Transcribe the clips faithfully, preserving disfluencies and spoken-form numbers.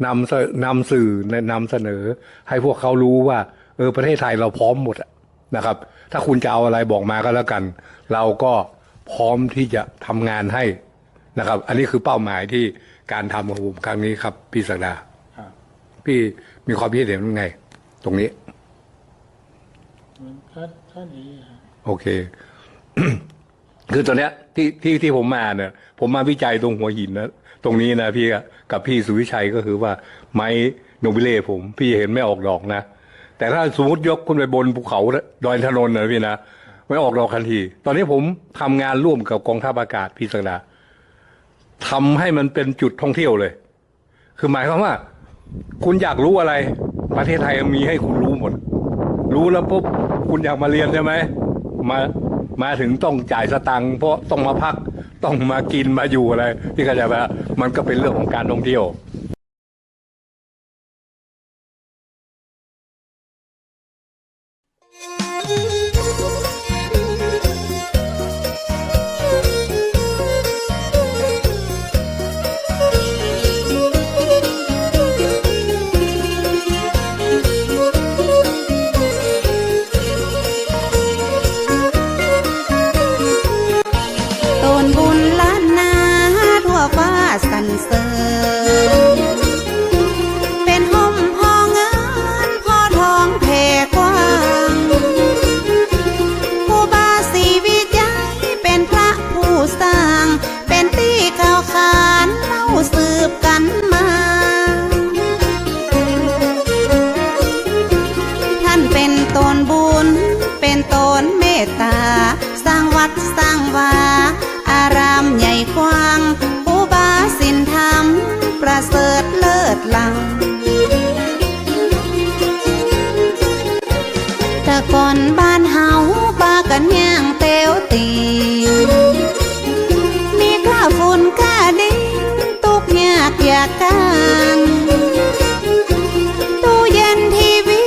นำเส- นำสื่อ นำเสนอให้พวกเขารู้ว่า เออ ประเทศไทยเราพร้อมหมดอะนะครับ ถ้าคุณจะเอาอะไรบอกมาก็แล้วกัน เราก็พร้อมที่จะทำงานให้นะครับ อันนี้คือเป้าหมายที่การทำของผมครั้งนี้ครับ พี่ศักดา ครับ พี่มีความคิดเห็นยังไงตรงนี้ ก็- ก็ดีครับ โอเค คือตอนเนี้ยที่- ที่- ที่ผมมาเนี่ย ผมมาวิจัยตรงหัวหินนะ ตรงนี้นะพี่อะ กับพี่สุวิชัย ก็คือว่าไม้โนบิเล่ผม พี่จะเห็นไม่ออกดอกนะ แต่ถ้าสมมติยกขึ้นไปบนภูเขาดอยอินทนนท์นะพี่นะ ไม่ออกดอกทันที ตอนนี้ผมทำงานร่วมกับกองทัพอากาศ พี่ศักดา ทำให้มันเป็นจุดท่องเที่ยวเลย คือหมายความว่า คุณอยากรู้อะไร ประเทศไทยมีให้คุณรู้หมด รู้แล้วปุ๊บ คุณอยากมาเรียนใช่ไหม มา- มาถึงต้องจ่ายสตางค์ เพราะต้องมาพัก ต้องมากิน มาอยู่อะไร พี่เข้าใจไหม มันก็เป็นเรื่องของการท่องเที่ยว โตนบุญล้านนาทั่วฟ้าสรรเสริญ เป๋นฮ่มพอเงินพอทองแผ่กว้าง ครูบาศรีวิชัยเป๋นพระผู้สร้าง เป๋นตี้กล่าวขานเล่าสืบกั๋นมา ต้านเป๋นโตนบุญ เป๋นโตนเมตต๋า สร้างวัดสร้างวา อารามใหญ่กว้าง ครูบาศีลธรรมประเสริฐเลิศล้ำ แต่ก่อนบ้านเฮาปากั๋นย่างแต๊วตี๋ มีก้าฝุ่นก้าดิน ตุ๊กยากอยากก๋าน ตู้เย็นทีวี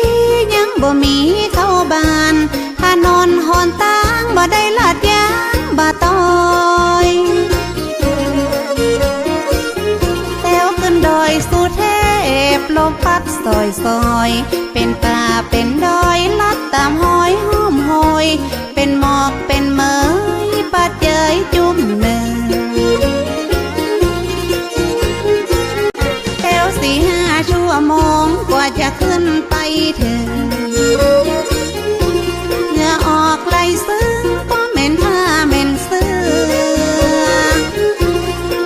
ยังบ่มีเข้าบ้าน ถนนหนตางบ่ได้ลาดยางบ่าตอย แต๊วขึ้นดอยสุเทพ ลมปัดสอยๆ เป๋นป่าเป๋นดอย ลัดต๋ามฮอยห้อมฮอย เป๋นหมอกเป๋นเหมย ปัดเจยจุ่มนึ่ง แต๊วสี่ห้าชั่วโมงกว่าจะขึ้นไปเถิง เหงื่อออกไหลซึม ก็เหม็นผ้าเหม็นเสื้อ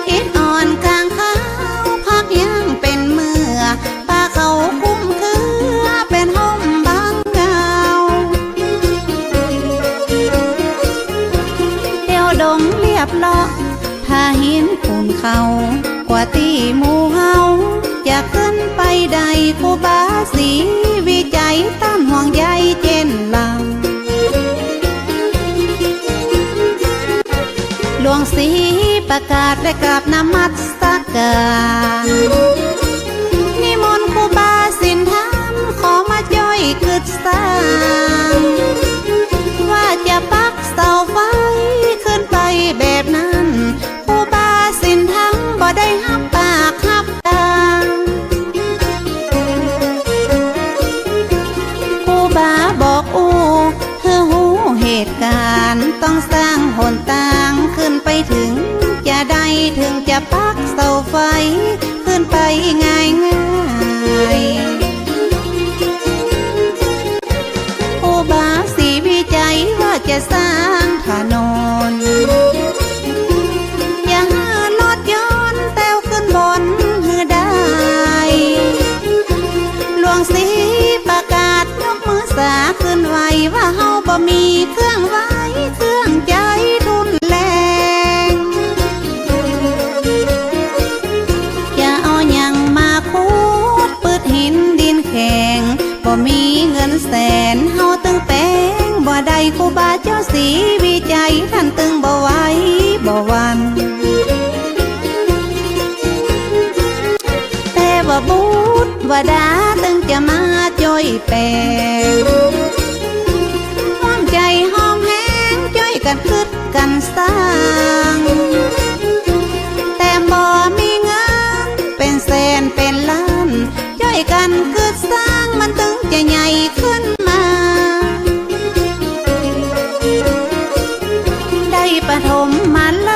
อิดอ่อนก๋างขาว พักยังเป๋นเมื่อ ป่าเขาคุ้มเครือ เป๋นฮ่มบังเงา แต๊วดงเลียบเลาะ ผาหินปูนเขา กว่าตี้หมู่เฮาจะขึ้นไปได้ ครูบาศรีวิชัยต้านห่วงใยเจ้นลำ หลวงศรีประกาศได้กราบนมัสการ นิมนต์ครูบาศีลธรรมขอมาจ้อยกึ๊ดสร้าง ว่าจะปักเสาไฟขึ้นไปแบบนั้น ครูบาศีลธรรมบ่ได้ฮับปากฮับตาง ครูบาบอกอู้หื้อฮู้เหตุก๋ารณ์ ต้องสร้างหนตางขึ้นไปเถิงจะได้ เถิงจะปักเสาไฟขึ้นไปง่ายๆ ครูบาศรีวิชัยว่าจะสร้างถนน อย่าหื้อรถยนต์แต๊วขึ้นบนหื้อได้ หลวงศรีประกาศยกมือสาขึ้นไหว้ ว่าเฮาบ่มีเครื่องไหวเครื่องใจ๊ทุนแรง จะเอาหยังมาขุดปื๊ดหินดินแข็ง บ่มีเงินแสนเฮาตึงแป๋งบ่ได้ ครูบาเจ้าศรีวิชัยต้านตึงบ่ไหวบ่หวั่น แต่ว่าบุตรว่าดาตึงจะมาจ้อยแป๋ง ร่วมใจ๋ร่วมแฮงจ้อยกั๋นกึ๊ดกั๋นสร้าง แต่บ่มีเงินเป๋นแสนเป๋นล้าน กั๋นกึ๊ดสร้างมันตึงจะใหญ่ขึ้นมา ได้ปฐมมาฤ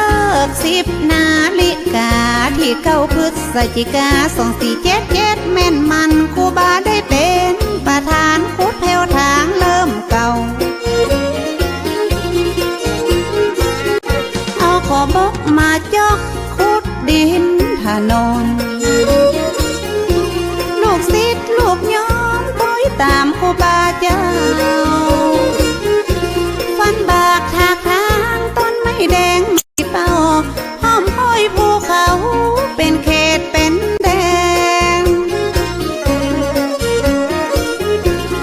กษ์สิบนาฬิกา ตี้เก้าพฤศจิกา สองสี่เจ็ดเจ็ด แม่นมัน ครูบาได้เป๋นประธานขุดแผ้วถางเริ่มเก่า เอาขอบบกมาจอกขุดดินถนน ลูกศิษย์ลูกโยมตวยต๋ามครูบาเจ้า ฟันบากถากถางต้นไม้แดงไม้เป้า ห้อมห้อยภูเขาเป๋นเขตเป๋นแดน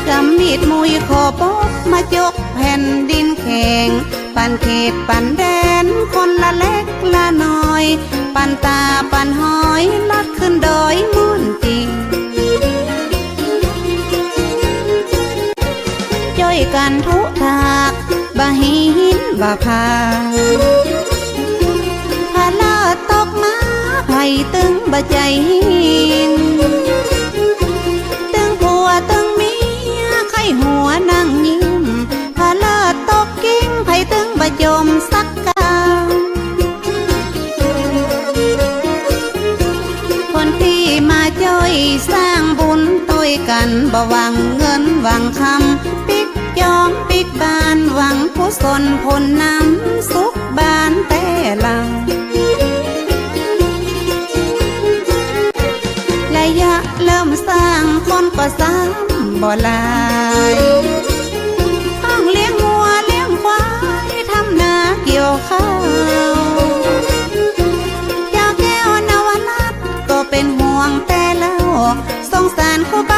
กำมีดมุยขอบบกมาจกแผ่นดินแข็ง ปันเขตปันแดนคนละเล็กละน้อย ปันต๋าปันหอยลัดขึ้นดอยม่อนจิง จ้อยกั๋นทุถากบ่าหินบ่าผา ผะเลิดตกมาใผตึงบ่ใจ๋หิน ตึงผัวตึงเมียใค่หัวนั่งยิ้ม ผะเลิดตกกิ้งใผตึงบ่จมสักกำ คนตี้มาจ้อยสร้างบุญตวยกั๋น บ่หวังเงินหวังคำ ปิ๊กจองปิ๊กบ้าน หวังกุศลผลนำสุขบ้านแต่หลัง ระยะเริ่มสร้างคนก็ซ้ำบ่หลาย ต้องเลี้ยงงัวเลี้ยงควาย ทำนาเกี่ยวข้าว เจ้าแก้วนวรัตน์ก็เป๋นห่วงแต่เล่า สงสารครูบา